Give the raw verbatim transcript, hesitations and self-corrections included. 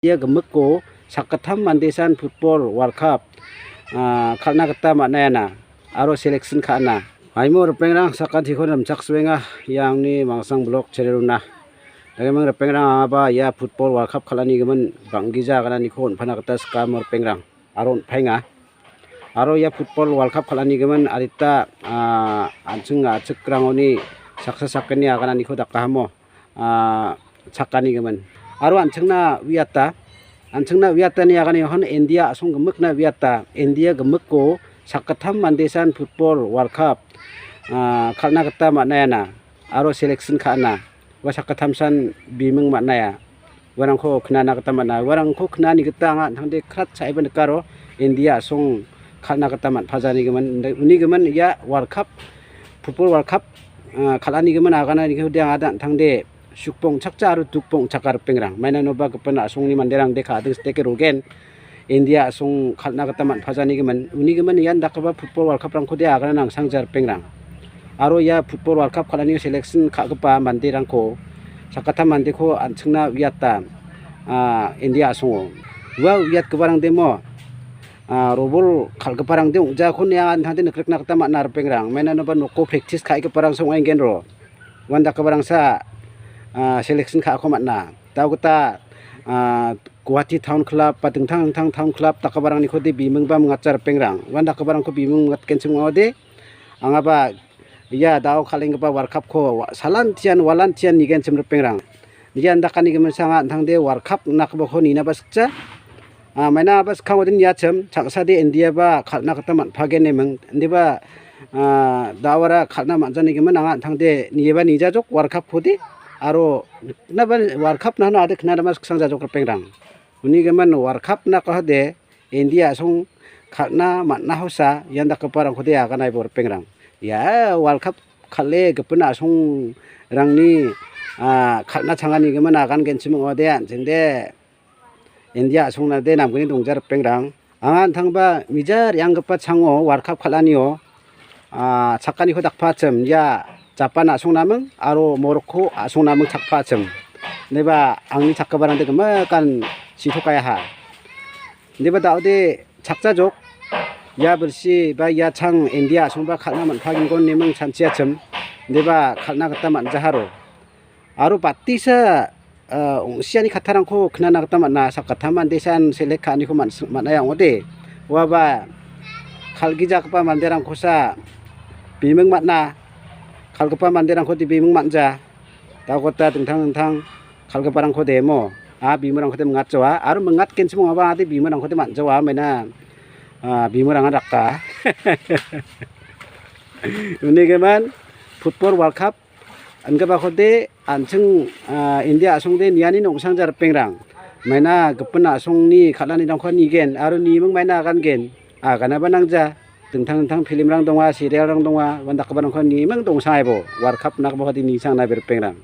India gimikko sakgittam mandesan football World Cup, ah, kal·na gita man·aiana aro selection ka·ana. Aimo ripengrang, sakantiko rimchaksoenga ia angni Mangsang Vlog channel-ona. Dagiming ripengrang, angaba ia football World Cup kal·anigimin bang·gija agananiko on·pana gita sikamo ripengrang. Aro on·paenga. Aro ia football World Cup kal·anigimin adita, ah, an·ching a·chikrangoni saksa sakgni agananiko dakahamo, ah, chakanigimin. Aro an·chingna uiata, an·chingna uiatani aganiohan India a·song gimikna uiata, India gimikko sakgittam mandesan football World Cup, ah, kal·na gita man·aiana aro selection ka·ana. Ua sakgittamsan biming man·aia. Uarangko knana gita man·a. Uarangko knani gita anga an·tangde krat cha·eba nikaro India a·song kal·na gita man·pajanigimin. Unigimin ia World Cup, football World Cup, ah, kal·anigimin agananiko de anga an·tangde sukbongchakja aro dukbongchaka ripengrang. Mainanoba gipin a·songni manderangde ka·ding steke rogen. India a·song kal·na gita man·pajanigimin, unigimin ian dakgipa football World Cup-rangkode agana nangsangja ripengrang. Aro ia football World Cup kal·anio selection ka·gipa manderangko, sakgittam mandeko an·chingna uiata, ah, India a·songo. Ua uiatgiparangdemo, ah, robol kal·giparangde ong·jako ine an·tangde nikrikna gita man·a ripengrang. Mainanoba noko practice ka·giparangsa ong·engenro. Uandakgiparangsa, ah, selection ka·ako man·a. Dao gita, ah, Guwahati Town Club ba dingtang dingtang Town Club dakgiparangnikode bimingba mingatja ripengrang. Uandakgiparangko biming mingatgenchim ong·ode, angaba ia dao kal·enggipa World Cup-ko wa-, salantian, walantian nigenchim ripengrang. Nian dakanigimin sanga an·tangde World Cup nakbako ninaba sikja. Ah, maina aba skangode niachim, changsade India ba kal·na gita man·pagen neming. Indiba, ah, dao-ara kal·na man·janigimin anga an·tangde nieba nijajok World Cup-kode. Aro naba World Cup nahano ade knadama siksang jajok ripengrang. Unigimin World Cup nakohade India a·song kal·na man·ahosa ian dakgiparangkode aganaibo ripengrang. Ia World Cup kal·e gipin a·songrangni, ah, kal·na changanigimin agangenchim ong·ode an·chingde India a·songnade namgni dongja ripengrang. Anga an·tangba mija re·anggipa chango World Cup kal·anio, ah, chakkaniko dakpachim. Ia Japan a·songnaming aro Morocco a·songnaming chakpachim. Indiba angni chakgiparangde gimikan sitokayaha. Indiba daode chakjajok. Ia bilsi ba ia chang India a·songba kal·na man·pagengon neming chanchiachim. Indiba kal·na gita man·jaharo. Aro batisa, ah, ong·siani kattarangko knana gita man·a, sakgittam mandesan select ka·aniko man-, man·aia ong·ode. Uaba kal·gijagipa manderangkosa biming man·a, kal·gipa manderangkode biming man·ja. Dao gita dingtang dingtang kal·giparangko demo. A, bimingrangkode mingatjawa, aro mingatgenchim ong·aba ade bimingrangkode man·jawa, maina, ah, bimingrang daka. Unigimin football World Cup ingipakode an·ching, ah, India a·songde niani nongsangja ripengrang. Maina gipin a·songni kal·anirangko nigen aro niming maina agangen. Aganaba nangja. Dingtang dingtang film-rang donga, serial-rang donga, uandakgiparangko niming dongsangaibo. World Cup nakbakode nisangna be ripengrang.